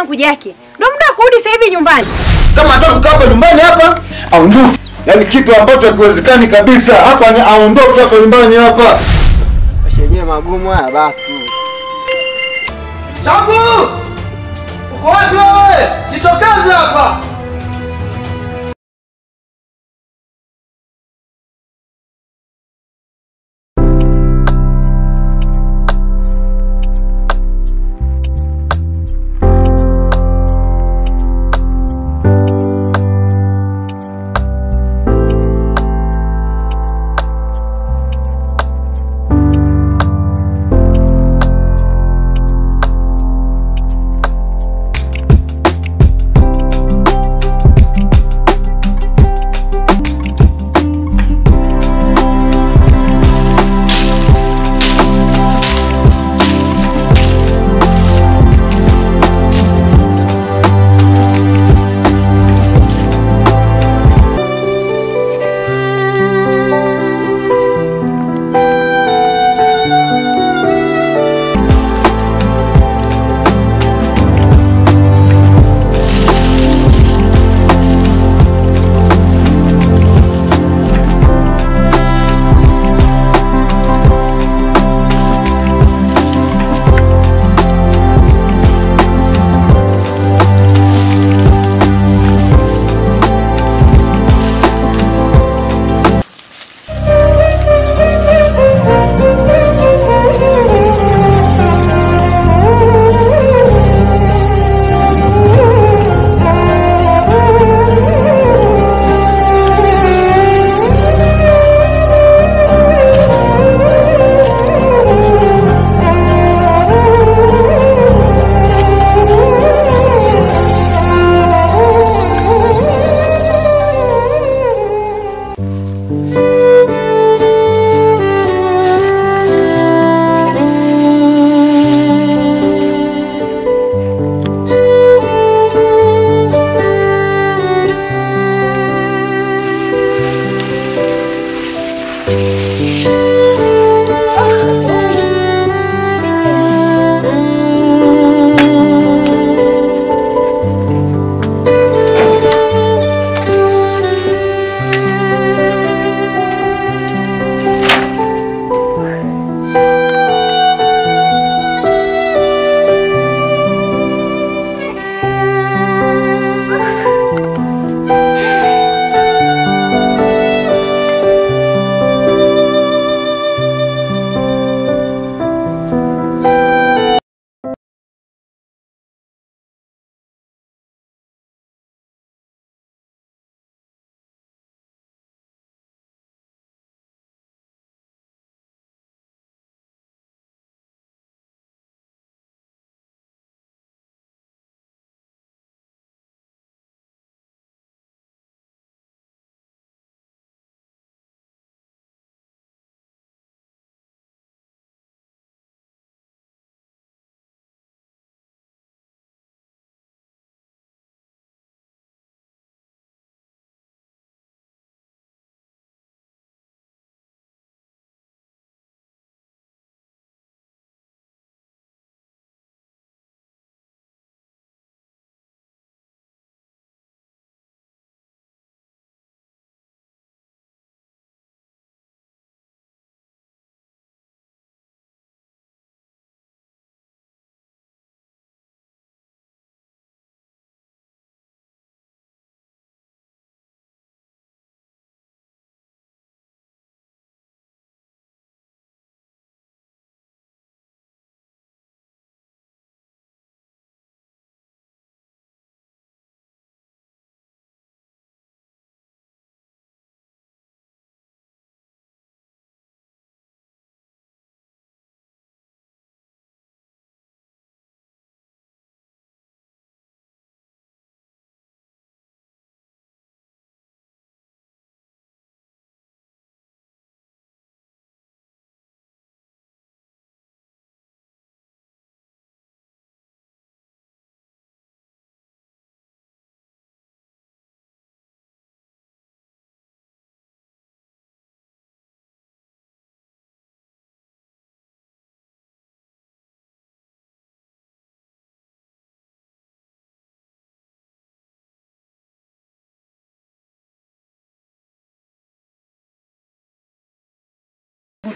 yangu Jackie. Ndio muda wa kurudi sasa hivi nyumbani. Kama hataki kukaa hapa nyumbani hapa, aondoke. Yaani kitu ambacho hakiwezekani kabisa. Hapa aondoke hapa nyumbani hapa. Maisha yenyewe magumu haya basi. Changu! Uko wapi wewe? Jitokeze hapa.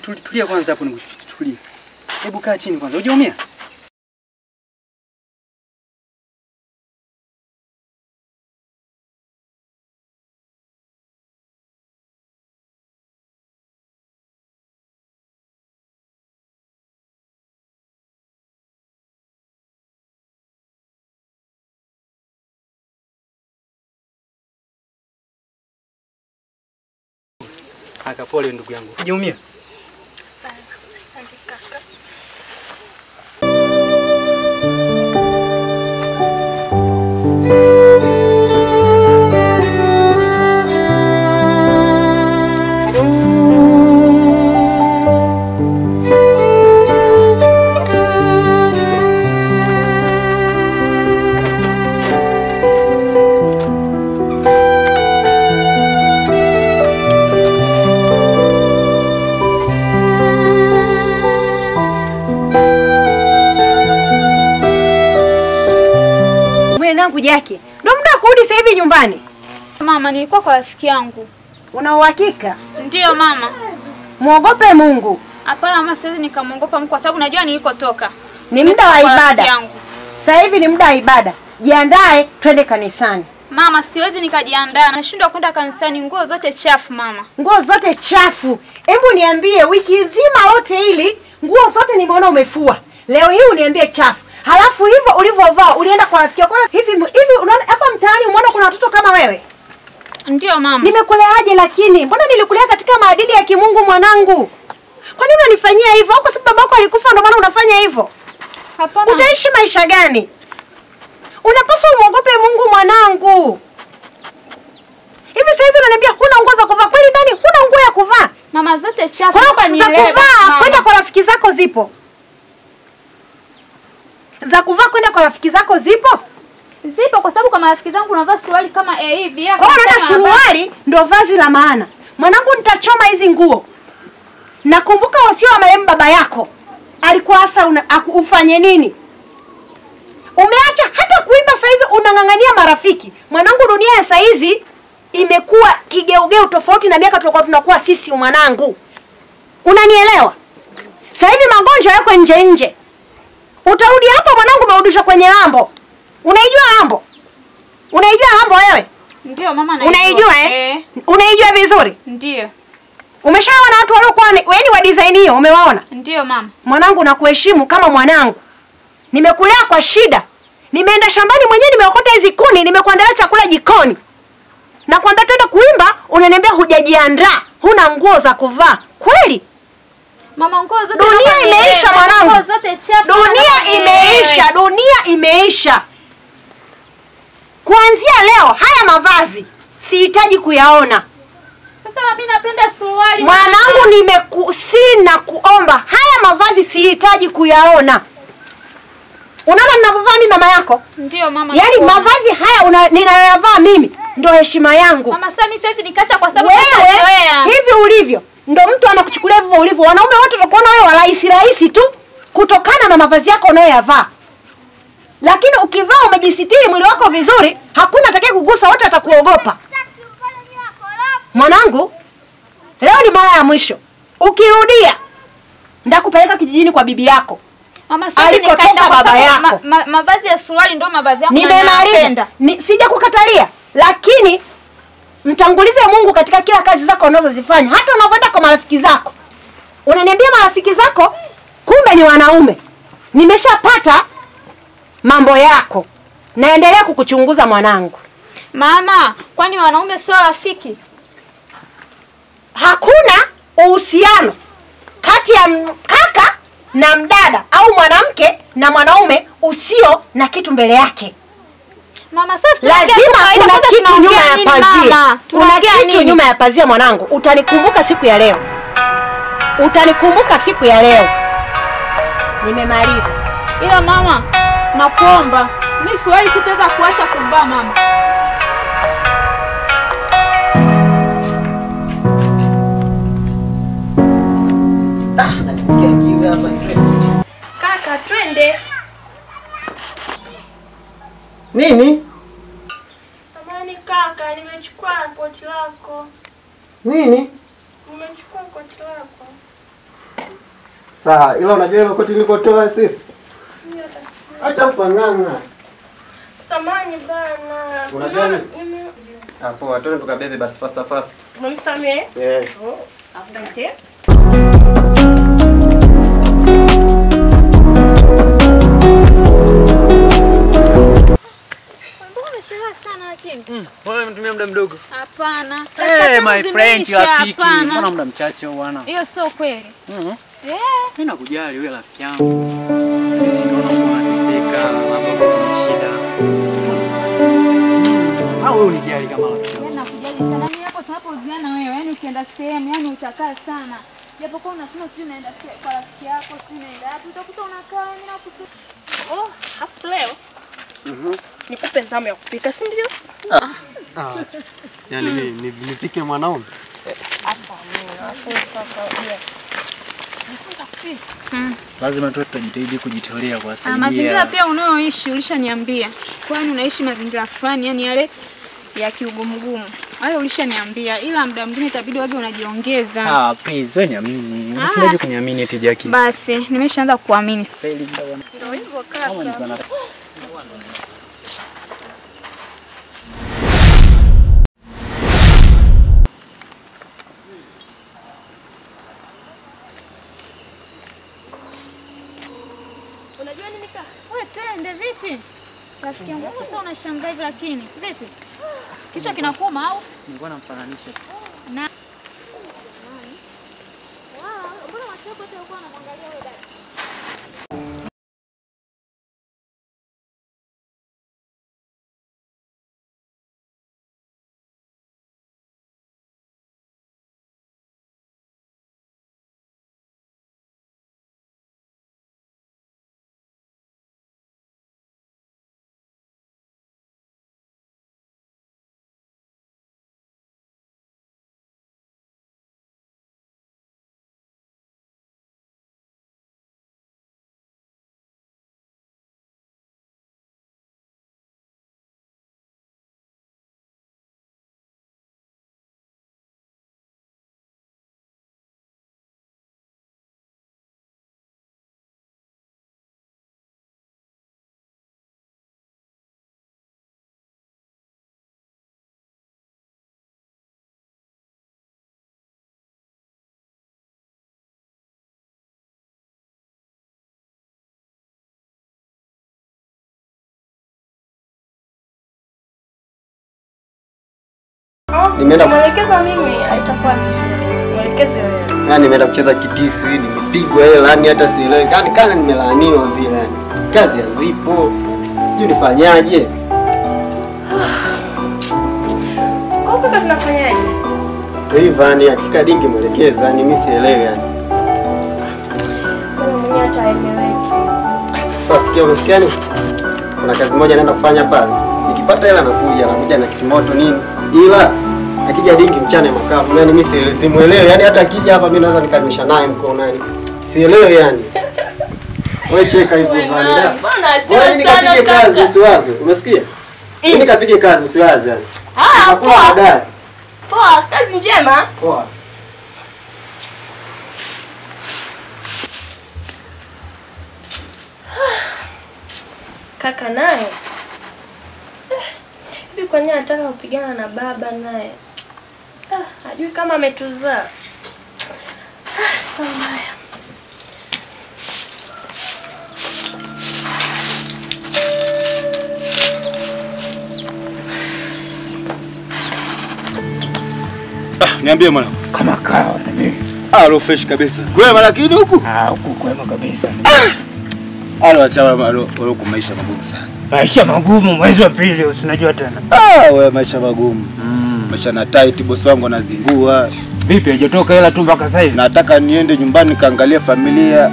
Tulia kwanza hapo nikuchukulie. Hebu kaa chini kwanza. Hujaumia? Aka pole ndugu yangu. Hujaumia? Asante kaka. Jackie, ndio muda kurudi sasa hivi nyumbani. Mama, nilikuwa kwa rafiki yangu. Una uhakika? Ndio mama. Muogope Mungu. Hapana mama, siwezi nikamuogopa Mungu kwa sababu najua nilikotoka. Ni muda wa ibada. Sasa hivi ni muda wa ibada. Jiandae twende kanisani. Mama, siwezi nikajiandaa. Nashindwa kwenda kanisani, nguo zote chafu mama. Nguo zote chafu. Hebu niambie, wiki nzima yote hili nguo zote nimeona umefua. Leo hii uniambie chafu. Halafu hivyo ulivyovaa ulienda kwa rafiki yako. Hivi hivi unaona hapa mtaani umeona kuna watoto kama wewe? Ndio mama. Nimekuleaje lakini? Mbona nilikulea katika maadili ya kimungu mwanangu? Kwa nini unanifanyia hivyo? Kwa sababu babako alikufa ndio maana unafanya hivyo? Hapana. Utaishi maisha gani? Unapaswa umuogope Mungu mwanangu. Hivi sasa hizi unaniambia huna nguo za kuvaa. Kweli ndani huna nguo ya kuvaa? Mama zote chafu hapa ni leo. Kuvaa kwenda kwa rafiki zako zipo. Za kuvaa kwenda kwa rafiki zako zipo? Zipo kwa sababu kwa marafiki zangu unavaa suruali kama hivi. Kwa hiyo unaona suruali ndio vazi la maana. Mwanangu nitachoma hizi nguo. Nakumbuka wasio wa marehemu baba yako. Alikuwa hasa ufanye nini? Umeacha hata kuimba saizi unang'ang'ania marafiki. Mwanangu dunia ya saizi imekuwa kigeugeu tofauti na miaka tulikuwa tunakuwa sisi mwanangu. Unanielewa? Sasa hivi magonjwa yako nje nje. Utarudi hapa mwanangu umerudishwa kwenye lambo. Unaijua lambo? Unaijua lambo wewe? Ndio mama naijua. Unaijua eh? Unaijua vizuri? Ndio. Umeshaona watu waliokuwa yaani wa design hiyo umewaona? Ndio mama. Mwanangu nakuheshimu kama mwanangu. Nimekulea kwa shida. Nimeenda shambani mwenyewe nimeokota hizi kuni, nimekuandalia chakula jikoni. Nakwambia twende kuimba, unaniambia hujajiandaa, huna nguo za kuvaa. Kweli? Mama nguo zote dunia imeisha mwanangu. Nguo zote chafu. Dunia imeisha, dunia imeisha. Kuanzia leo haya mavazi sihitaji kuyaona. Sasa mimi napenda suruali. Mwanangu nimekusi na kuomba haya mavazi sihitaji kuyaona. Unaona ninavyovaa mimi mama yako? Ndio mama. Yaani mavazi haya ninayoyavaa mimi ndio heshima yangu. Mama sasa mimi siwezi nikacha kwa sababu wewe hivi ulivyo ndio mtu anakuchukulia hivyo ulivyo. Wanaume wote watakuona wewe rahisi rahisi tu kutokana na mavazi yako unayoyavaa. Lakini ukivaa umejisitiri mwili wako vizuri, hakuna atakaye kugusa, wote atakuogopa. Mwanangu, leo ni mara ya mwisho. Ukirudia ndakupeleka kijijini kwa bibi yako. Mama sasa nikaenda baba yako. Mavazi ya suruali ndio mavazi yangu na ninayopenda. Sija kukatalia, lakini mtangulize Mungu katika kila kazi zako unazozifanya. Hata unavyoenda kwa marafiki zako. Unaniambia marafiki zako kumbe ni wanaume. Nimeshapata mambo yako. Naendelea kukuchunguza mwanangu. Mama, kwani wanaume sio rafiki? Hakuna uhusiano kati ya kaka na mdada au mwanamke na mwanaume usio na kitu mbele yake. Mama sasa lazima kuna kitu nyuma ya pazia. Kuna kitu nyuma ya pazia mwanangu. Utanikumbuka siku ya leo. Utanikumbuka siku ya leo. Nimemaliza. Ila mama, nakuomba, mimi siwezi sitaweza kuacha kumvaa mama. Nasikia kiu hapa sasa. Kaka, twende. Nini? Samahani kaka, nimechukua koti lako. Nini? Nimechukua koti lako. Sawa, ila unajua ile koti nilikotoa sisi. Acha upangana. Samani bana. Unajua nini? Hapo twende tukabebe basi faster fast. Unanisamee? Eh. Oh, asante. Mbona umetumia muda mdogo? Hapana. Hey, my friend, you are picky. Mbona muda mchache bwana? Hiyo sio kweli. Mimi nakujali wewe rafiki yangu. Sisi ndio tunateseka, mambo ni shida. Au wewe unijali kama rafiki yangu? Yaani nakujali sana. Mimi hapo tunapoziana wewe, yaani ukienda sehemu, yaani utakaa sana. Japokuwa unasema sijui unaenda kwa rafiki yako, sijui unaenda wapi, utakuta unakaa mimi nakusu. Oh, hapo leo. Nikupe zamu ya kupika, si ndio? Yaani mimi nipike mwanaume? Lazima tu tutajitahidi kujitolea kwa saidia. Mazingira pia unayoishi ulishaniambia. Kwani unaishi mazingira fulani yani yale ya kiugumugumu. Hayo ulishaniambia, ila muda mwingine itabidi wage unajiongeza. Sawa, please wewe niamini. Unashindaje kuniamini eti Jackie? Basi, nimeshaanza kukuamini. Ndio hivyo kaka. Unajua nini kaka? Wewe twende vipi? Rafiki yangu sasa unashangaa hivi lakini vipi? Kichwa kinakuuma au? Nilikuwa namfananisha. Na wow, mbona macho yako yote yalikuwa yanamwangalia wewe dada? Nimeenda mwelekeza mimi haitakuwa vizuri. Mwelekeze wewe. Yaani nimeenda kucheza kitisi, nimepigwa hela, yani hata sielewi. Yaani kana nimelaaniwa vile yani. Kazi hazipo. Sijui nifanyaje. Kwa kaka tunafanyaje? Hivyo yani akifika dingi mwelekeza, yani mimi sielewi yani. Wewe mwenyewe hata haeleweki. Sasa sikia, umesikia ni? Kuna kazi moja naenda kufanya pale. Nikipata hela nakuja na kitimoto nini. Ila akija dingi mchana makavu, yani mimi simuelewi. Yani hata akija hapa mimi naweza nikanyosha naye mkono yani. Sielewi yani. Wewe cheka hivyo bwana. Bwana sio sana. Nikapige kazi usiwaze. Umesikia? Mimi nikapige kazi usiwaze yani. Ah, poa. Poa, kazi njema. Poa. Kaka naye. Hivi kwa nini anataka kupigana na baba naye? Hajui kama ametuzaa. Samaya. Niambie mwanangu. Kama kawa na mimi. Alo fresh kabisa. Kwema lakini huku? Huku kwema kabisa. Alo acha alo huku maisha magumu sana. Maisha magumu mwezi wa pili usinajua tena. Wewe maisha magumu. Maisha na tight, boss wangu anazingua. Vipi hajatoka hela tu mpaka sasa hivi? Nataka niende nyumbani kaangalie familia.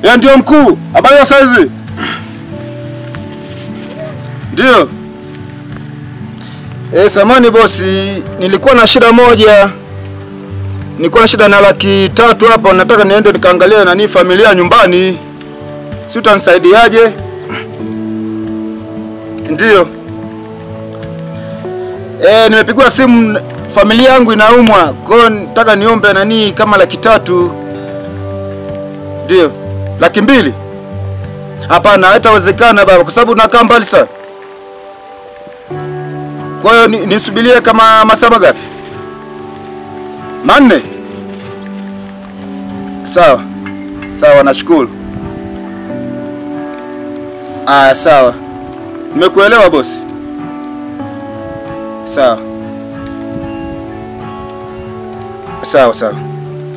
Ya ndio mkuu, habari ya saizi? Ndio. Samani bosi, nilikuwa na shida moja. Nilikuwa na shida na 300,000 hapa, nataka niende nikaangalie nani familia nyumbani. Si utanisaidiaje? Ndio. Nimepigwa simu, familia yangu inaumwa. Kwa hiyo nataka niombe nani kama 300,000. Ndio. 200,000? Hapana, haitawezekana baba kwa sababu nakaa mbali sana. Kwa hiyo nisubirie kama masaa ngapi? 4. Sawa. Sawa, nashukuru. Ah, sawa. Nimekuelewa bosi. Sawa. Sawa sawa.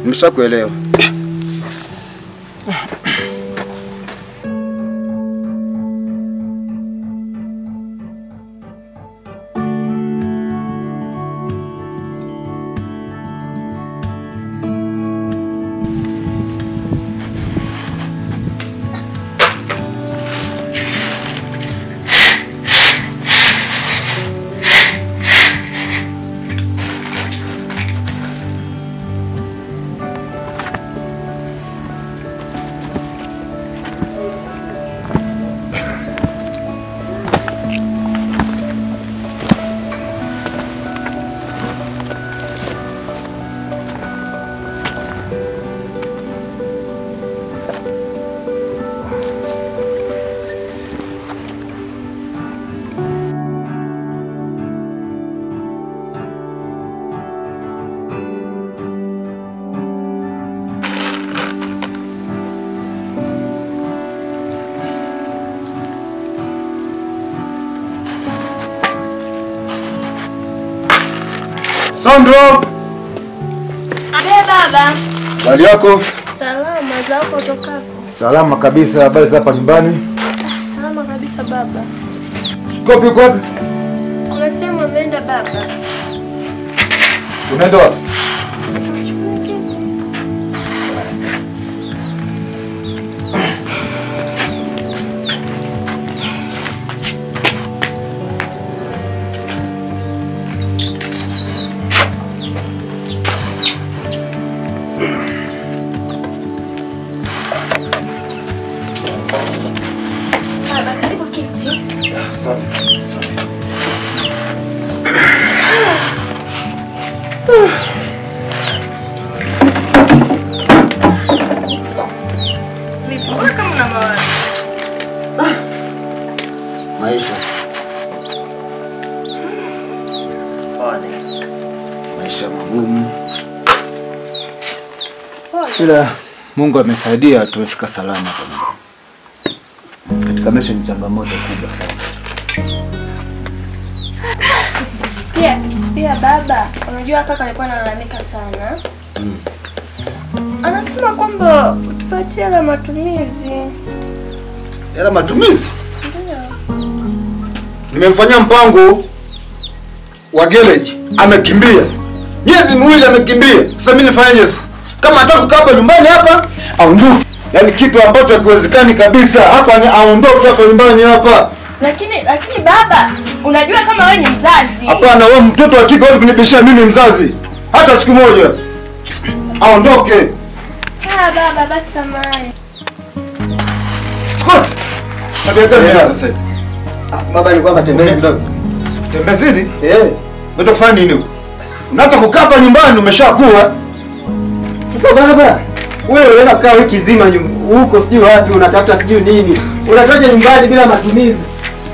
Nimeshakuelewa. Sandro. Abe baba. Habari yako? Salama, za huko utokako? Salama kabisa, habari za hapa nyumbani? Salama kabisa baba. Sikopi uko wapi? Kuna sehemu umeenda baba. Unaenda wapi? Maisha. Pole. Maisha magumu. Ila Mungu amesaidia tumefika salama hapa nyumbani. Katika maisha ni changamoto kubwa sana. Pia baba, unajua kaka alikuwa analalamika sana. Anasema kwamba utupatie hela matumizi. Hela matumizi? Ndio. Nimemfanyia mpango wa garage, amekimbia. Miezi miwili amekimbia. Sasa mimi nifanyeje sasa? Kama hataki kukaa hapa nyumbani hapa, aondoke. Yaani kitu ambacho hakiwezekani kabisa. Hapa ni aondoke hapa nyumbani hapa. Lakini baba, unajua kama wewe ni mzazi. Hapana, wewe mtoto wa kike huwezi kunibishia mimi mzazi. Hata siku moja. Aondoke. Ah baba, basi samahani. Scott. Tabia gani sasa hizi? Baba, ni kwamba tembezi kidogo. Tembezini? Eh. Unataka kufanya nini huko? Unaanza kukaa hapa nyumbani umeshakuwa. Sasa baba, wewe unaenda kukaa wiki nzima huko sijui wapi unatafuta sijui nini. Unatoja nyumbani bila matumizi.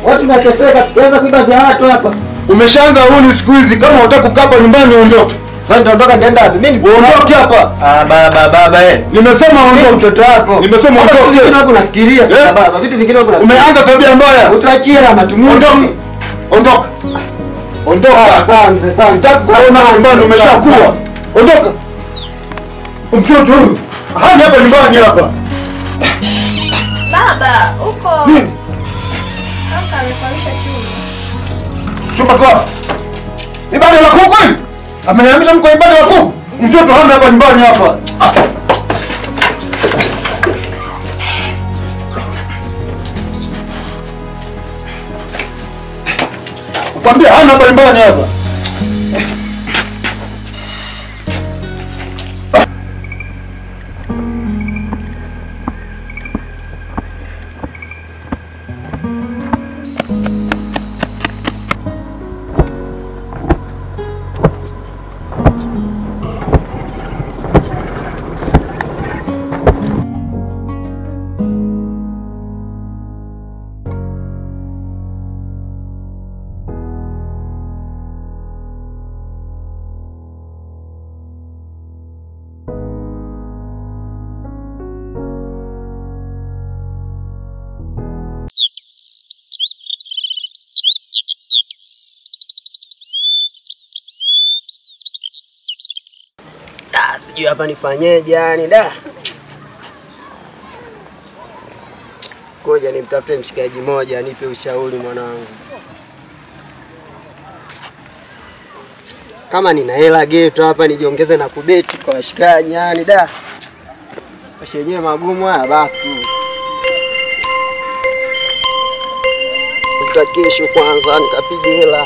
Watu wanateseka, tukianza kuiba vya watu hapa. Umeshaanza huni siku hizi, kama unataka kukaa hapa nyumbani uondoke. Sasa nitaondoka nitaenda wapi? Mimi uondoke hapa. Ah baba eh. Nimesema uondoke mtoto wako. Nimesema uondoke. Vitu vingine wako unafikiria sasa baba. Vitu vingine wako unafikiria. Umeanza tabia mbaya. Utuachie na matumizi. Ondoka. Ondoka. Ondoka. Asante sana. Sitaki kuona nyumbani umeshakuwa. Ondoka. Mtoto huyu. Hadi hapa nyumbani hapa. Baba, uko nini? Kaka amefahamisha chumba. Chumba kwa? Ibada la kuku kweli? Amenihamisha mko ibada la kuku? Mtoto hana hapa nyumbani hapa. Kwambia hana hapa nyumbani hapa. Sijui hapa nifanyeje yani da. Ngoja nimtafute mshikaji mmoja anipe ushauri mwanangu. Kama nina hela geto hapa nijiongeze na kubeti kwa washikaji yani da. Washenyewe magumu haya basi. Kesho kwanza nikapige hela.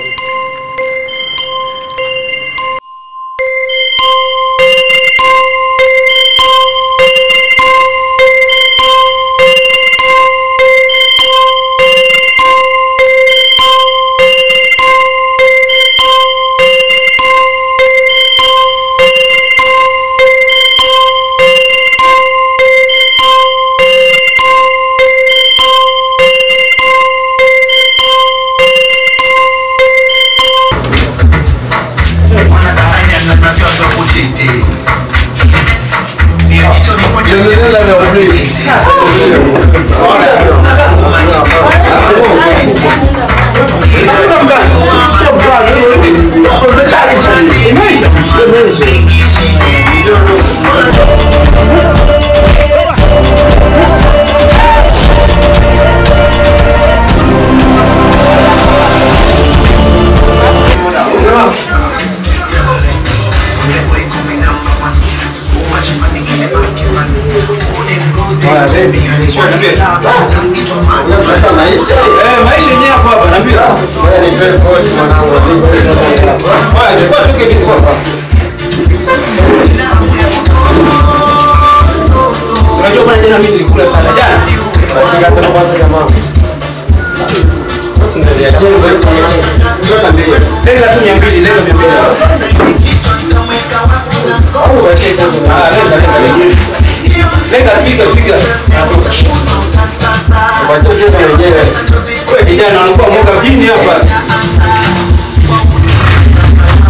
Maisha yenyewe hapo hapa naambia. Wewe ni very coach mwanangu. Wewe chukua tu kitu hapa. Unajua bwana jana mimi nilikula sana jana. Basi kata kwanza jamaa. Basi ndio ya chenzo hiyo. Lenga tu 200, lenga 200. Au wache sasa. Ah, lenga lenga. Lenga piga piga. Wewe kijana unakuwa mwoga mjini hapa.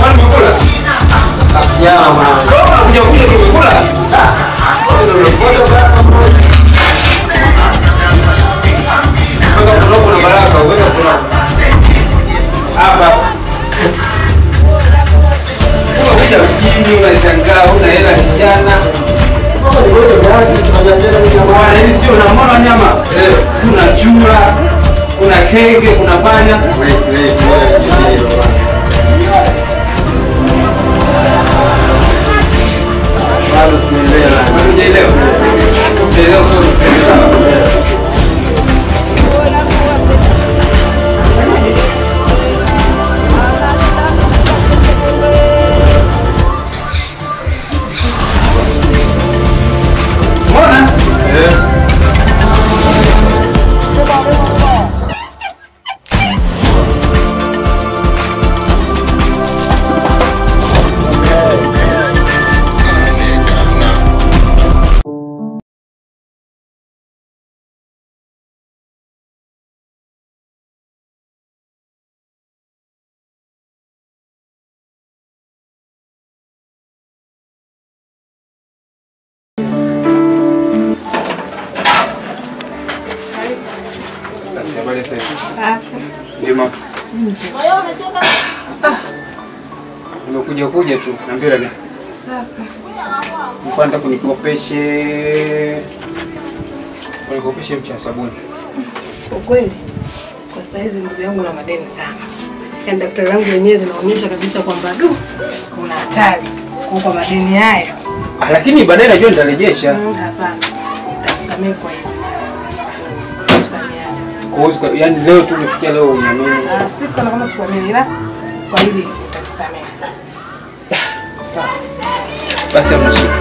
Kwani umekula? Nyama. Kama hujakuja tumekula. Weka mkono na baraka, weka mkono. Hapa. Unakuja mjini unashangaa una hela kijana. Bwana hii sio unamwona nyama. Kuna chura, kuna kenge, kuna panya. Wait, wait, wait. Bado sijaelewa. Bado hujaelewa? Hujaelewa sio sawa. Nimekuja kuja tu na mpira gani? Safi. Nilikuwa kunikopeshe. Unikopeshe mcha sabuni. Kwa kweli kwa saizi ndugu yangu na madeni sana. Yaani daktari wangu wenyewe linaonyesha kabisa kwamba du kuna hatari kwa madeni haya. Ah, lakini baadaye najua nitarejesha. Hapana. Nitakusamehe kwa hiyo. Kwa hiyo yani leo tu nifikia leo uniamini. Ah, siku kama sikuamini ila kwa hili nitakusamehe. Sawa. Basi hamna shida.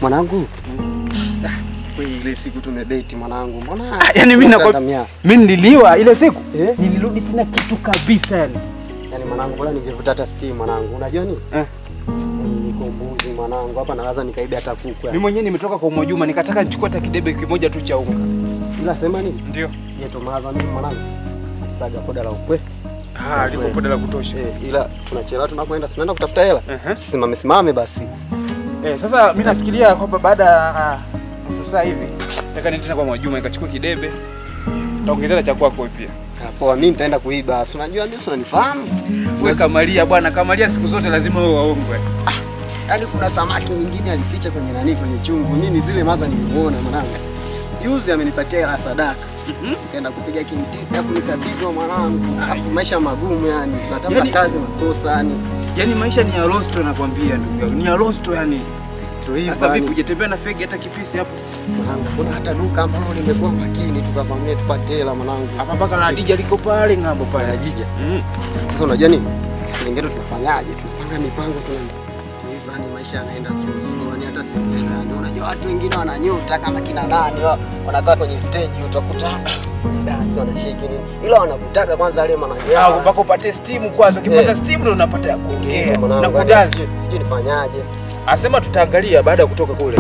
Mwanangu. Ile siku tumebeti mwanangu. Mbona? Yaani mimi nakwambia mimi nililiwa ile siku. Nilirudi sina kitu kabisa yani. Yaani mwanangu bora ningevuta hata steam mwanangu. Unajua nini? Niko mbuzi mwanangu. Hapa nawaza nikaibe hata kuku. Mimi mwenyewe nimetoka kwa Mwajuma nikataka nichukue hata kidebe kimoja tu cha unga. Ila sema nini? Ndio. Yeye tomaza mimi mwanangu. Saga poda la ukwe. Ah, liko poda la kutosha. Ila tunachelewa tunapoenda, tunaenda kutafuta hela. Simame simame basi. Sasa mimi nafikiria kwamba baada ya sasa hivi nataka niende tena kwa Mwajuma nikachukue kidebe. Nitaongezea cha kwako pia. Poa, mimi nitaenda kuiba. Si unajua mimi si unanifahamu. Wewe Kamalia bwana, Kamalia siku zote lazima wewe waongwe. Yaani kuna samaki nyingine alificha kwenye nani, kwenye chungu. Nini zile maza nilimuona mwanangu. Juzi amenipatia hela sadaka. Nikaenda kupiga kimtisi afu nikapigwa mwanangu. Afu maisha magumu yani. Natafuta kazi nakosa yani. Yaani maisha ni ya rosto nakwambia ndugu yangu. Ni ya rosto yani. Sasa vipi hujatembea na fegi hata kipisi hapo? Mwanangu, kuna hata duka ambalo limekuwa makini tukavamia tupate hela mwanangu. Hapa mpaka na Adija liko pale ng'ambo pale. Adija. Sasa unajua nini? Siku nyingine tunafanyaje? Tunapanga mipango tuna hivi yani maisha yanaenda slow slow yani hata sielewi. Yani unajua watu wengine wananyota kama kina nani wanakaa kwenye stage utakuta dance wanashake nini. Ila wanakutaka kwanza wale mwanangu. Ah, mpaka upate steam kwanza. Ukipata steam ndio unapata ya kuongea na kudansi. Sijui nifanyaje. Asema tutaangalia baada ya kutoka kule.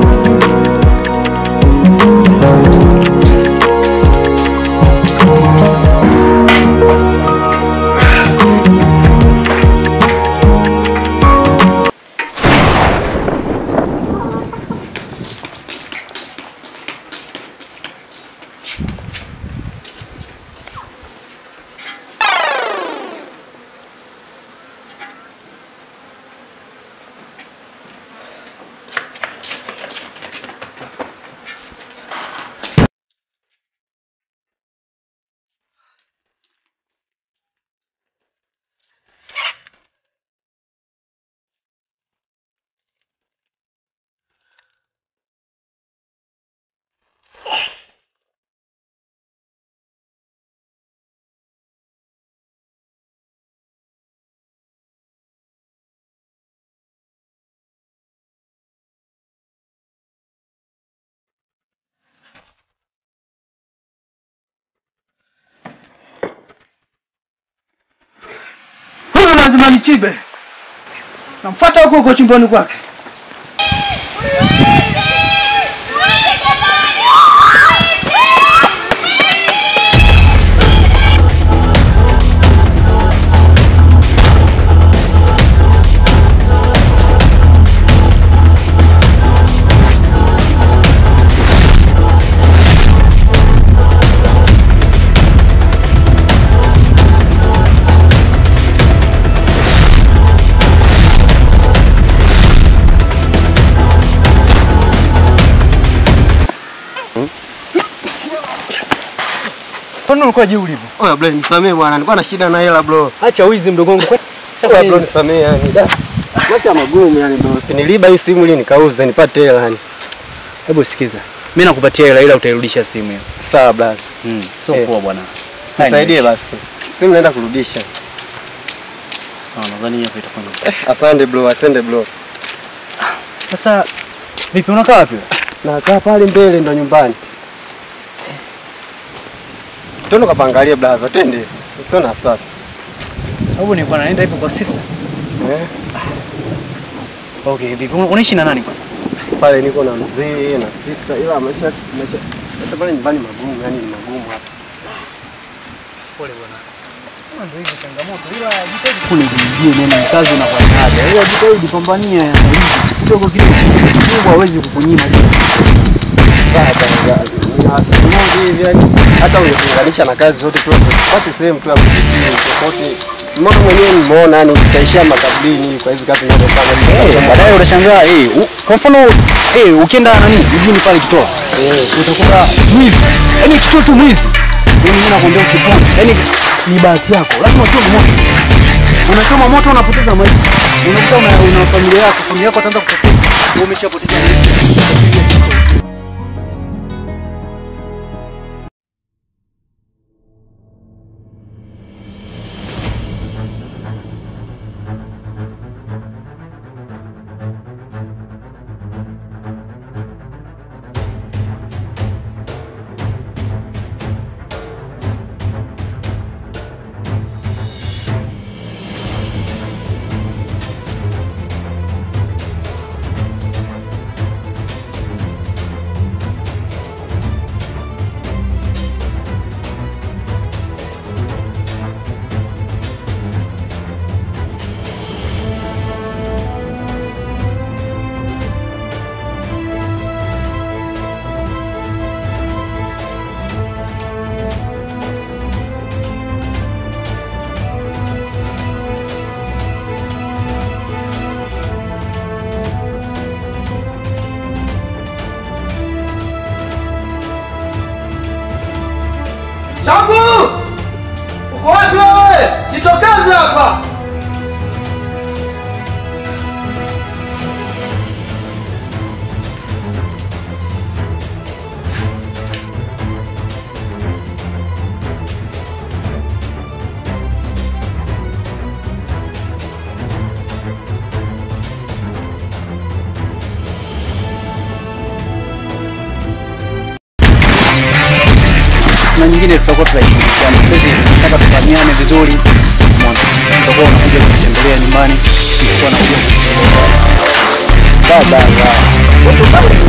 Lazima nichibe. Namfuata huko huko chimboni kwake. Kwani ulikuwa je ulivyo? Oya bro, nisamee bwana, nilikuwa na shida na hela bro. Acha wizi mdogo wangu. Sasa bro nisamee yani. Maisha magumu yani bro. Niliba hii simu ili nikauze nipate hela yani. Hebu sikiza. Mimi nakupatia hela ila utairudisha simu hiyo. Sawa basi. Sio poa bwana. Nisaidie basi. Simu naenda kurudisha. Nadhani hapo itakuwa ndio. Asante bro, asante bro. Sasa vipi unakaa wapi? Nakaa pale mbele ndo nyumbani. Twende kapangalie blaza, twende. Usione wasiwasi. Sababu nilikuwa naenda hivyo kwa sister. Okay, vipi unaishi na nani kwanza? Pale niko na mzee na sister, ila maisha pale nyumbani magumu, yani ni magumu hasa. Pole bwana. Ndio hizo changamoto, ila jitahidi kunijibu neno kazi unafanyaje. Ila jitahidi pambania yani kidogo kidogo. Mungu hawezi kukunyima. Hata ungelinganisha na kazi zote tu tupate sehemu tu ya kujisiri tofauti. Mbona mwenyewe nimeona yani utaishia makaburini kwa hizo kazi ninazofanya. Baadaye utashangaa kwa mfano ukienda nani mjini pale Kitoa utakuta mwizi. Yaani Kitoa tu mwizi. Mimi nakwambia ukipona. Yaani ni bahati yako. Lazima uchome moto. Unachoma moto unapoteza maisha. Unakuta una familia yako, familia yako itaanza kuteseka. Wewe umeshapoteza maisha. Changu! Uko wapi wewe? Jitokeze hapa. Na nyingine tutakuwa tunashirikiana. Sisi tunataka tufahamiane vizuri. Umeona? Tutakuwa unakuja kutembelea nyumbani, tutakuwa nakuja kutembelea. Baba. Watu pale ni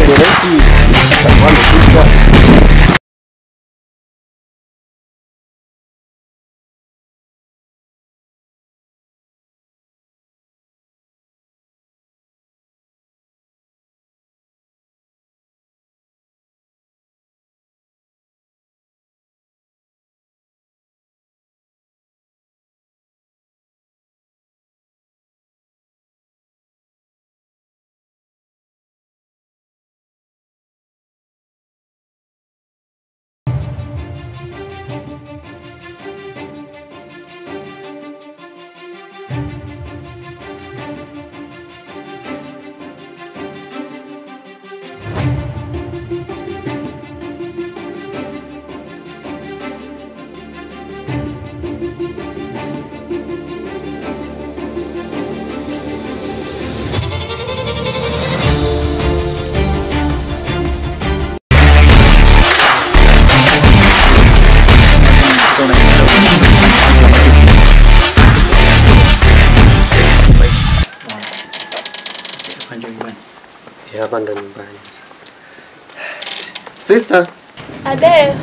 Hapa ndo nyumbani. Sister. Ade.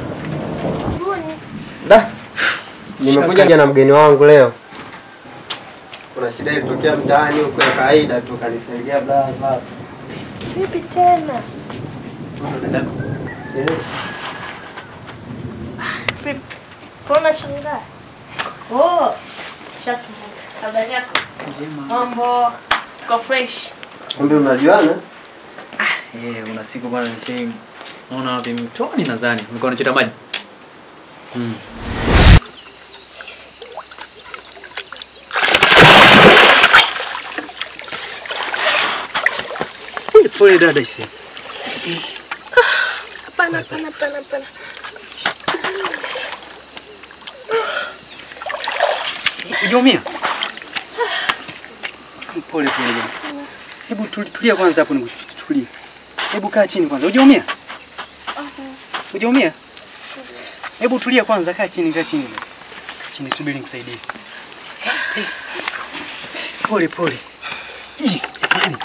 Mboni. Da. Nimekuja na mgeni wangu leo. Kuna shida ilitokea mtaani huko ya kawaida tu, kanisaidia blaza. Vipi tena? Dadako. Vipi? Mbona shangaa? Oh, shatu. Habari yako? Njema. Mambo. Uko fresh. Kumbe unajuana? Una siku bwana nishai. Naona wapi mtoni nadhani. Nilikuwa nachota maji. Pole dada ise. Hapana, hapana, hapana, hapana. Hujaumia? Pole pole bwana. Hebu tulia kwanza hapo nikuchukulie. Hebu kaa chini kwanza. Hujaumia? Hujaumia? Hebu tulia kwanza, kaa chini, kaa chini. Chini, subiri nikusaidie. Pole pole. Jamani.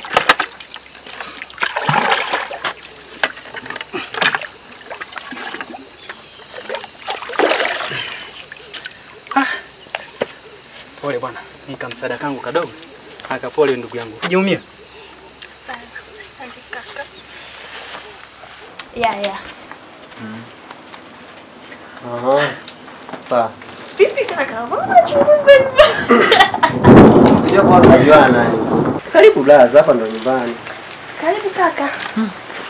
Pole bwana, nika msaada kangu kadogo. Aka pole ndugu yangu. Hujaumia? Asante kaka. Ya. Aha. Sawa. Vipi kaka? Mbona unachunguza hivyo? Sikujua kwa tunajuana nani. Karibu blaza, hapa ndo nyumbani. Karibu kaka.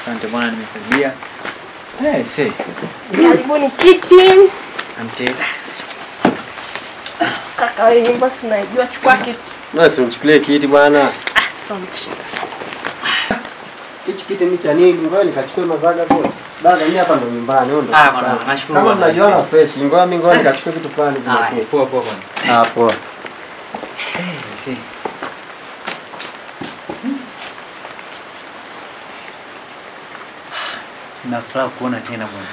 Asante bwana, nimekaribia. Eh, see. Karibuni kitchen. Asante. Kaka wewe nyumba si unaijua, chukua kiti. Na si umchukulie kiti bwana. Asante. Hichi kiti ni cha nini? Ngoja nikachukue mazaga kwa. Dada mimi hapa ndo nyumbani, wewe ndo. Ah bwana, nashukuru bwana. Kama mnajiona fresh, ngoja mimi ngoja nikachukue kitu fulani. Ah, poa poa bwana. Ah, poa. Eh, see. Nafurahi kuona tena bwana.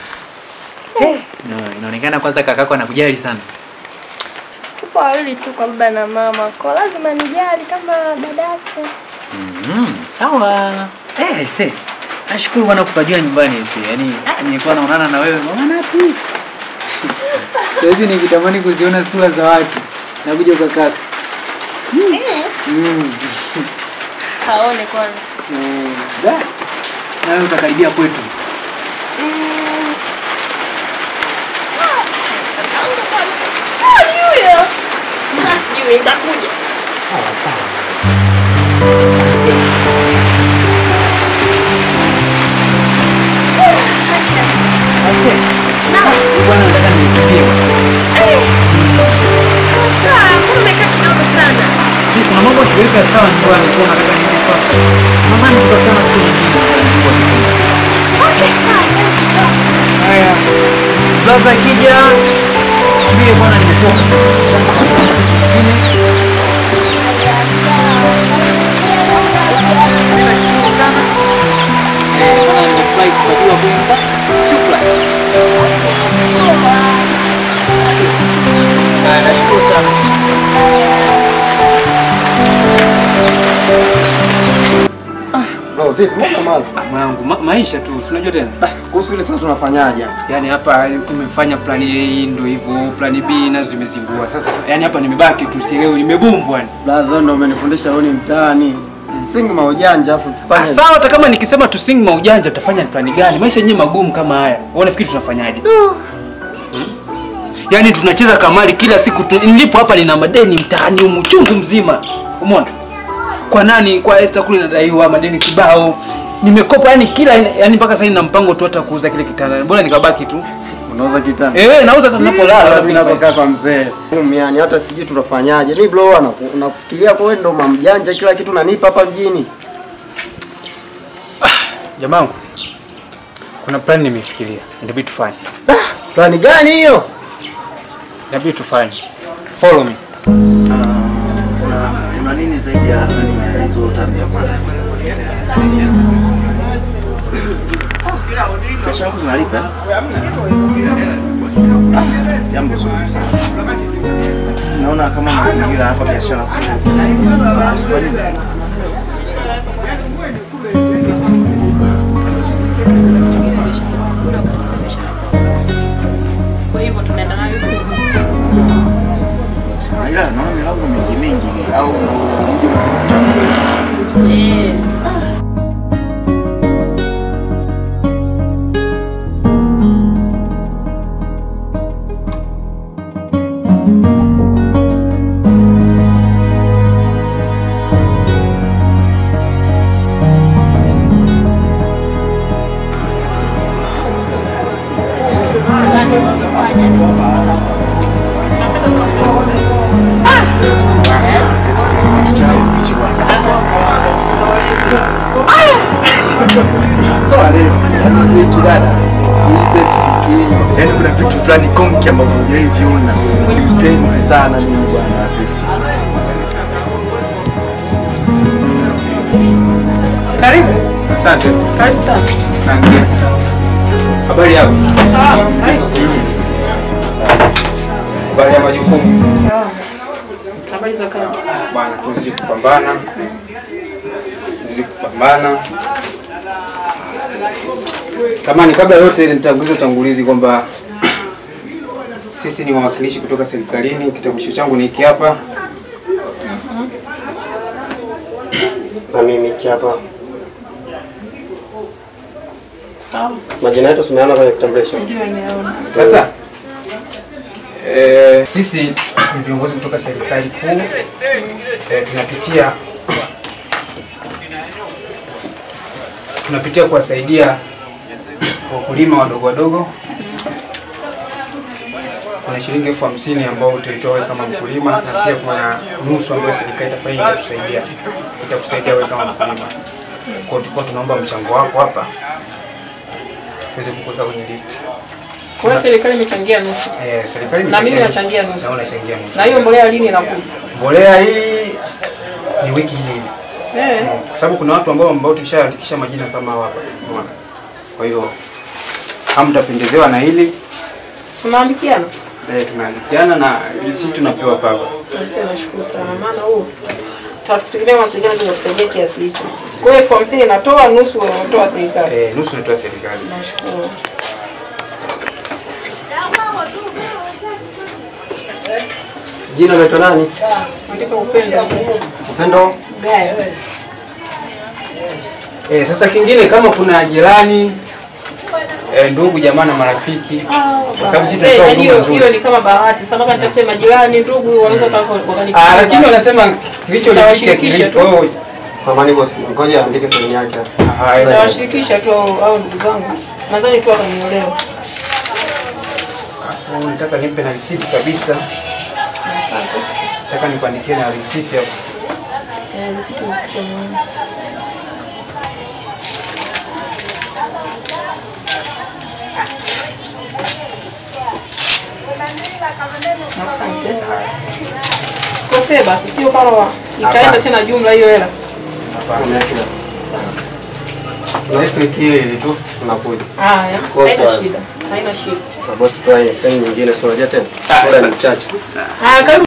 Eh, no, inaonekana kwanza kakako anakujali sana. Tupo wawili tu kwa baba na mama. Kwa lazima nijali kama dadako. Sawa. Eh, see. Nashukuru bwana kukujua nyumbani see. Yaani nilikuwa naonana na wewe mama Nati. Sasa nikitamani kuziona sura za watu. Nakuja kwa kaka. Kaone kwanza. Da. Na wewe utakaribia kwetu. Sijui nitakuja. Sawa sawa. Asante. Bwana nataka nikupigie. Kaka, umekaa kidogo sana. Si kuna mambo siweka sawa nyumbani, kwa nataka niende kwa. Mama nitakutana siku nyingine. Okay, sawa, nitakutoka. Haya. Sasa kija mimi bwana nimetoka. Mimi nashukuru sana. Bwana nimefurahi kujua kwenu basi. Shukrani. Nashukuru sana. Bro, vipi? Mbona mazo? Mwanangu, maisha tu, si unajua tena. Kuhusu ile sasa tunafanyaje? Yaani hapa tumefanya plan A ndio hivyo, plan B nazo zimezingua. Sasa yaani hapa nimebaki tu sielewi, nimebumbwa yani. Blaza ndio umenifundisha wewe ni mtaani. Sing maujanja afu tufanye. Sawa, hata kama nikisema tu sing maujanja tutafanya plan gani? Maisha yenyewe magumu kama haya. Wewe unafikiri tunafanyaje? Yaani tunacheza kamari kila siku. Nilipo hapa nina madeni mtaani humu chungu mzima. Umeona? Kwa nani? Kwa Esther kule nadaiwa madeni kibao. Nimekopa yani kila yani mpaka sasa nina mpango tu hata kuuza kile kitanda. Bora nikabaki tu. Unauza kitanda? Eh, nauza hata ninapolala. Mimi ninapokaa kwa mzee. Yani hata sijui tutafanyaje. Mimi bro nakufikiria kwa wewe ndo mamjanja kila kitu unanipa hapa mjini. Jamangu. Kuna plan nimefikiria. Inabidi tufanye. Plan gani hiyo? Inabidi tufanye. Follow me. Una nini zaidi ya hizo tabia bwana? Biashara yako zinalipa? Jambo zuri sana. Lakini naona kama mazingira hapa biashara sio. Kwa nini? Kwa hivyo tunaenda nayo. Ila naona milango mingi mingi au mji mzima. Eh. Hiki dada, hii Pepsi ukinywa, yaani kuna vitu fulani konki ambavyo hujawahi viona. Mpenzi sana mimi bwana Pepsi. Karibu. Asante. Karibu sana. Asante. Habari yako? Sawa. Karibu. Habari ya majukumu? Sawa. Habari za kazi? Bwana, tuzidi kupambana. Tuzidi kupambana. Samani, kabla yote nitanguliza utangulizi kwamba sisi ni wawakilishi kutoka serikalini. Kitambulisho changu ni hiki hapa. Na mimi hapa. Sawa. Majina yetu tumeana kwenye kitambulisho. Ndio nimeona. Sasa sisi ni viongozi kutoka serikali kuu. Tunapitia kuwasaidia wakulima wadogo wadogo. Kuna shilingi 50,000 ambao utaitoa wewe kama mkulima, na pia kuna nusu ambayo serikali itafanya itakusaidia. Itakusaidia wewe kama mkulima. Kwa hiyo tulikuwa tunaomba mchango wako hapa tuweze kukuweka kwenye list. Kwa hiyo serikali imechangia nusu. Serikali na mimi nachangia nusu. Na unachangia nusu. Na hiyo mbolea lini inakuja? Mbolea hii ni wiki hii. Kwa sababu kuna watu ambao tushaandikisha majina kama hapa. Unaona? Kwa hiyo hamtapendezewa na hili. Tunaandikiana? Tunaandikiana na sisi tunapewa baba. Sasa nashukuru sana maana huo tunategemea mawasiliano ndio kusaidia kiasi hicho. Kwa hiyo 50,000 natoa nusu, unatoa serikali. Nusu natoa serikali. Nashukuru. Jina unaitwa nani? Andika Upendo. Upendo? Gaya. Sasa kingine kama kuna jirani, ndugu jamaa na marafiki, kwa sababu sisi tunatoa huduma nzuri. Hiyo ni kama bahati. Sasa mpaka nitafute majirani, ndugu wanaweza wakanipa. Lakini wanasema kilichonifika kilicho. Samani boss, ngoja andike saini yake. Nitawashirikisha tu au ndugu zangu. Nadhani tu watanielewa. Nataka nimpe na receipt kabisa. Asante. Nataka nikuandikie na receipt hapo. Receipt ni kitu muhimu. Asante. Sikosee basi, sio kama ikaenda tena jumla hiyo hela. Hapana. Tunahisi wiki hii tu tunakuja. Haya, haina shida. Haina shida. Sasa boss tuaye sehemu nyingine sio unajua tena. Muda ni mchache. Karibu.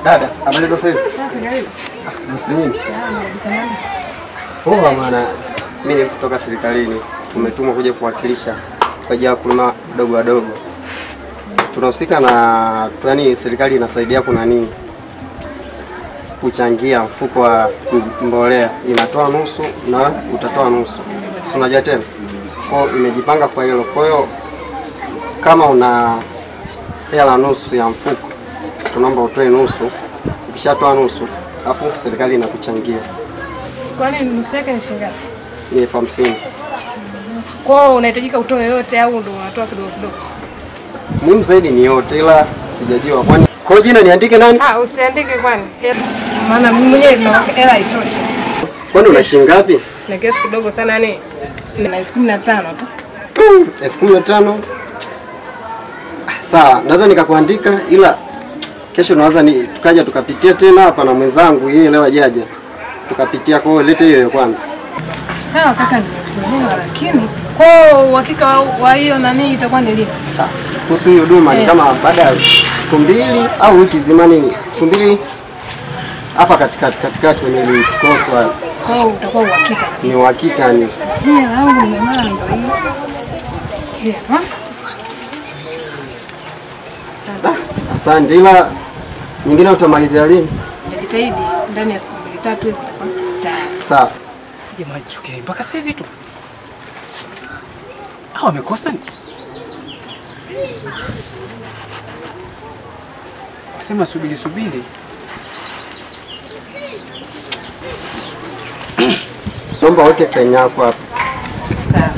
Dada, habari za sasa hivi? Za siku nyingi. Poa bwana. Mimi ni kutoka serikalini. Tumetumwa kuja kuwakilisha kwa ajili ya wakulima wadogo wadogo. Tunahusika na yaani serikali inasaidia kuna nini? Kuchangia mfuko wa mbolea. Inatoa nusu na utatoa nusu. Si unajua tena? Kwa hiyo imejipanga kwa hilo. Kwa hiyo kama una hela nusu ya mfuko, tunaomba utoe nusu. Ukishatoa nusu, alafu serikali inakuchangia. Kwani nusu yake ni shilingi ngapi? Ni 50,000. Kwa hiyo unahitajika utoe yote au ndio unatoa kidogo kidogo? Muhimu zaidi ni yote, ila sijajua. Kwani kwa jina niandike nani? Usiandike kwani. Maana mimi mwenyewe nina hela haitoshi. Kwani una shilingi ngapi? Na kiasi kidogo sana, yani na 15,000 tu. 15,000? Sawa, naweza nikakuandika ila kesho naweza ni tukaja tukapitia tena hapa na mwenzangu yeye leo ajaje. Tukapitia, kwa hiyo lete hiyo ya kwanza. Sawa kaka, nimekuelewa lakini Kwa hiyo uhakika wa hiyo nani itakuwa ni lini? Kuhusu hiyo huduma ni kama baada ya siku 2 au wiki zima nini? Siku 2 hapa katikati kwenye cross wazi. Kwa hiyo utakuwa uhakika kabisa. Ni uhakika ni. Hii yangu ni mara ndio hii. Asante, ila nyingine utamalizia lini? Nitajitahidi ndani ya siku 2-3 hizi zitakuwa tayari. Sawa. Jamani, okay, mpaka saa hizi tu. Hao wamekosa ni? Wasema subiri subiri. Naomba weke saini yako hapa. Sawa.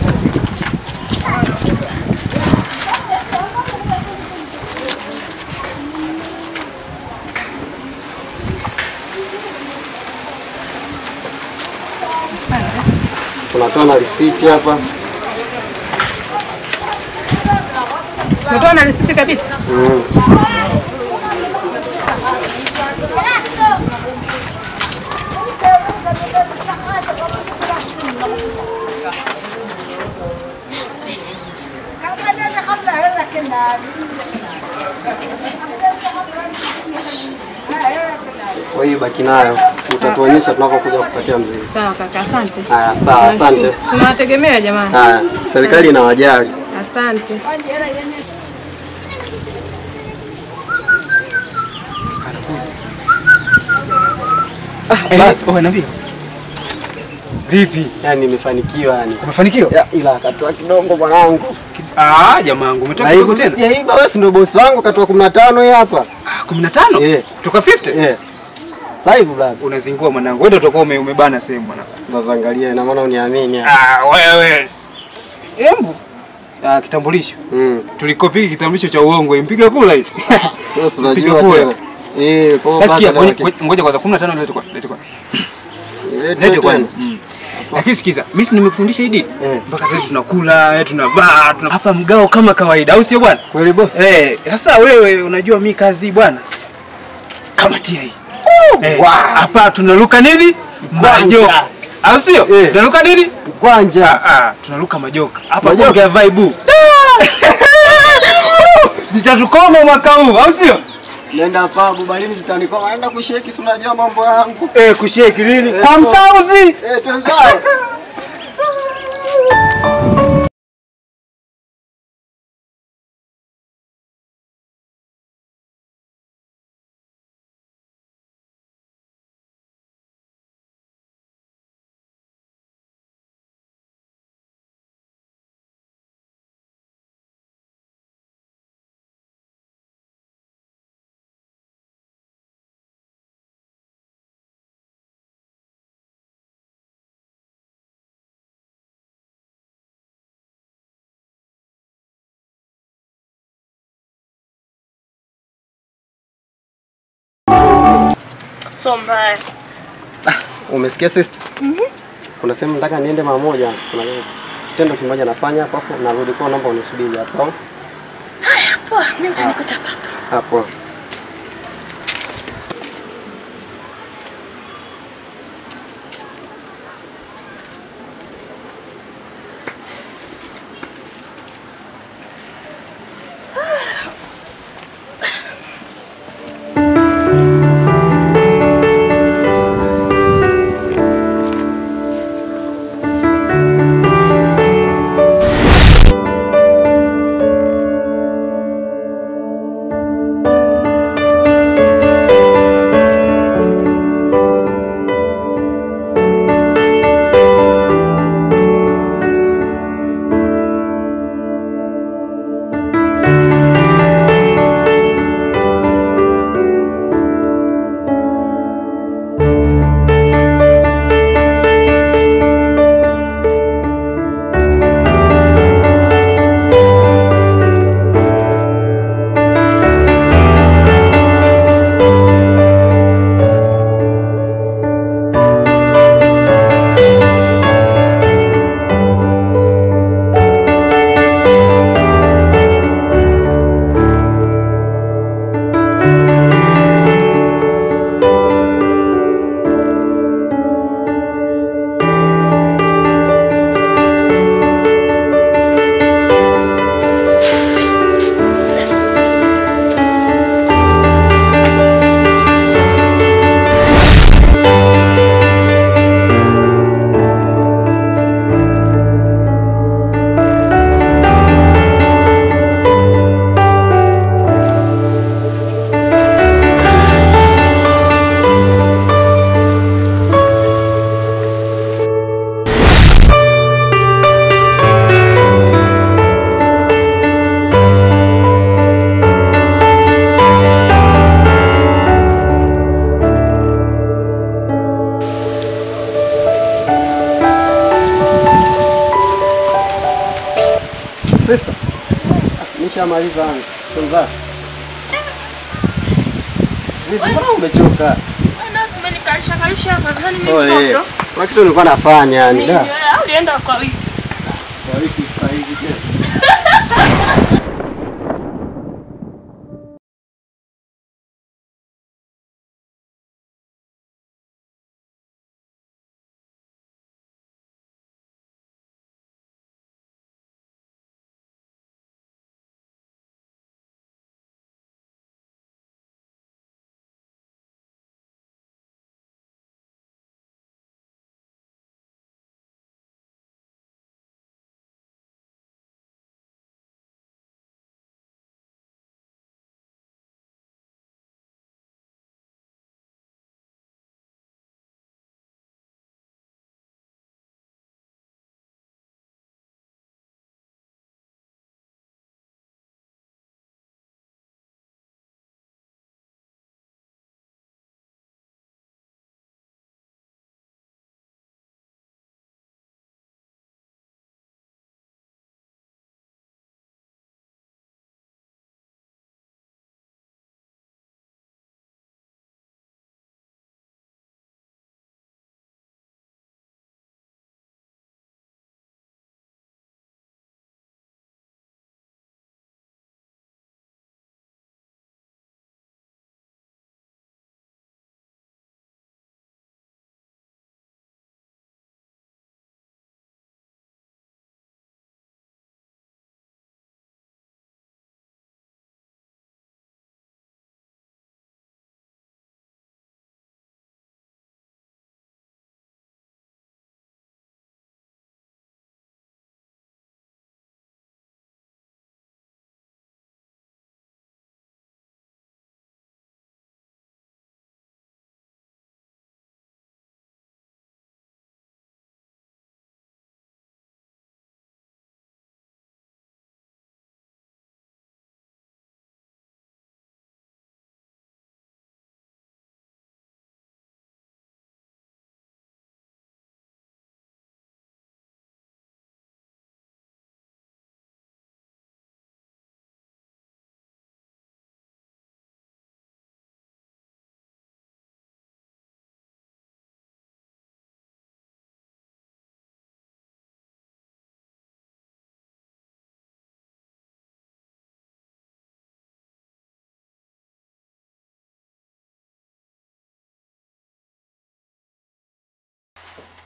Tunatoa na risiti hapa. Tunatoa na risiti kabisa? Kwa hiyo baki nayo, utatuonyesha tunapokuja kupatia mzigo. Sawa kaka, asante. Haya, sawa, asante. Tunawategemea jamani. Haya, serikali inawajali. Asante. Oh, niambie. Vipi? Yaani nimefanikiwa yani. Umefanikiwa? Ila akatoa kidogo bwanangu. Ah, jamaangu, umetoka kidogo tena? Sijaiba, wewe si ndio bosi wangu katoa 15 hii hapa. Ah, 15? Yeah. Kutoka 50? Yeah. Live brother. Unazingua mwanangu. Wewe ndio utakuwa umebana sehemu mwanangu. Sasa angalia, ina maana uniamini. Ah, wewe. Embu. Ah, kitambulisho. Tulikopi kitambulisho cha uongo, impiga kula hivi. Wewe unajua tena. Eh, kwa basi. Ngoja kwanza 15 lete kwa. Lete kwa. Lete kwa. Lakini sikiza, mimi si nimekufundisha hii dini. Mpaka sasa tunakula, tunavaa, tuna hapa mgao kama kawaida, au sio bwana? Kweli boss. Sasa wewe unajua mimi kazi bwana. Kamatia hii. Hapa tunaruka nini? Majoka. Au sio? Tunaruka nini? Kwanja. Tunaruka majoka. Hapa bonge ya vibe. Zitatukoma mwaka huu, au sio? Nenda hapa bubalini zitanikoma. Naenda kusheki, si unajua mambo yangu. Kusheki nini? Kwa msauzi. Tuanzae. So mbaya. Umesikia sister? Kuna sehemu nataka niende mara moja. Kuna kitendo kimoja nafanya alafu narudi kwa, naomba unisubiri hapo. Haya, poa, mimi utanikuta hapa. Hapo. Sasa nishamaliza yangu. Tunza. Vipi mbona umechoka? Wewe ndio umenikalisha kalisha hapa nadhani mimi mtoto. Kuna kitu nilikuwa nafanya yani. Au ulienda kwa wiki? Kwa wiki sasa hivi tena.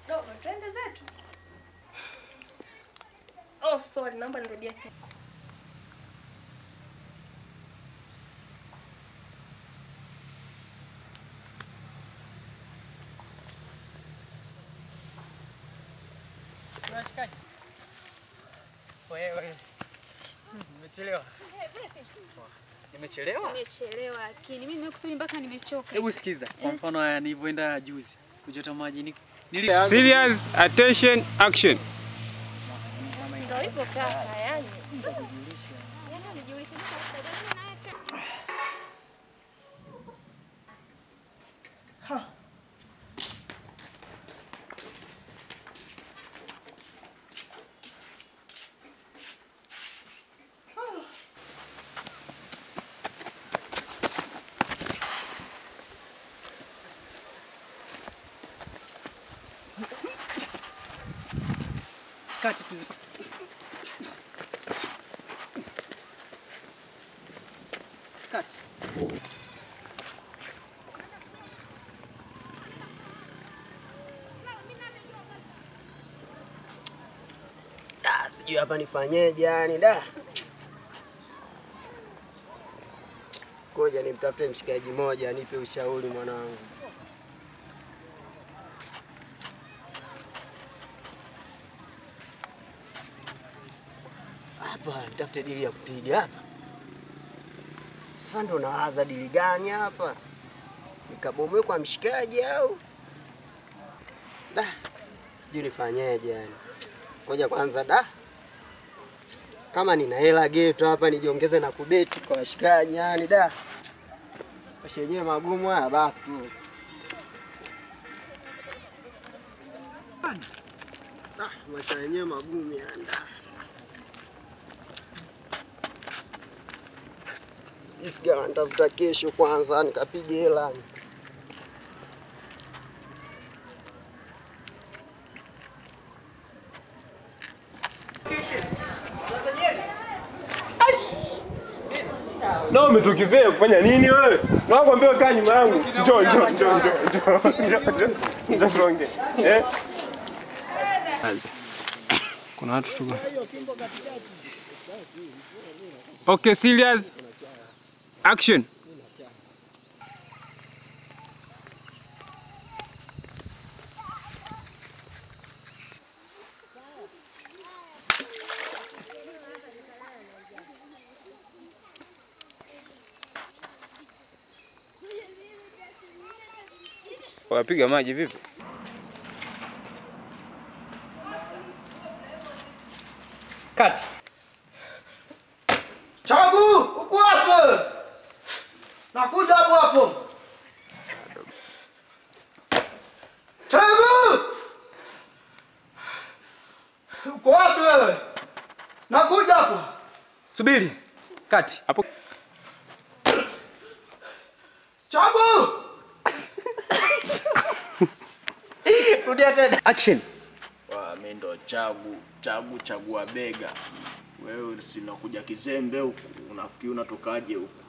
Dogo, twende zetu. Oh, sorry, naomba nirudie tena. Unashikaje? Wewe. Nimechelewa. Nimechelewa? Nimechelewa lakini mimi nimekusubiri mpaka nimechoka. Hebu sikiza. Kwa mfano haya nilivyoenda juzi kuchota maji ni Serious attention action. Ndio hivyo kaka yani. Yaani unijulishe naye tena. Ha. Kati tuzipa. Kati. Da, sijui hapa nifanyeje yani da. Ngoja nimtafute mshikaji mmoja anipe ushauri mwanangu. Hapa nitafute dili ya kupiga hapa. Sasa ndo nawaza dili gani hapa? Nikabomoe kwa mshikaji au? Da. Sijui nifanyeje yani. Ngoja kwanza da. Kama nina hela geto hapa nijiongeze na kubeti kwa washikaji yani da. Washenyewe magumu haya basi tu. Ah, maisha yenyewe magumu yani da. Sigara nitavuta kesho kwanza nikapige hela. Na umetukizea kufanya nini wewe? Na wakwambia kaa nyuma yangu. Njoo njoo njoo njoo njoo. Njoo tuongee. Eh? Kuna watu tuko. Okay, serious. Action. Wapiga maji vipi? Cut. Chagu, uko wapi? Nakuja hapo hapo. Chagu! Uko wapi wewe? Nakuja hapo. Subiri. Cut. Hapo. Chagu! Rudia tena. Action. Wa mimi ndo Chagu, Chagu chagua bega. Wewe si unakuja kizembe huku, unafikiri unatokaje huku?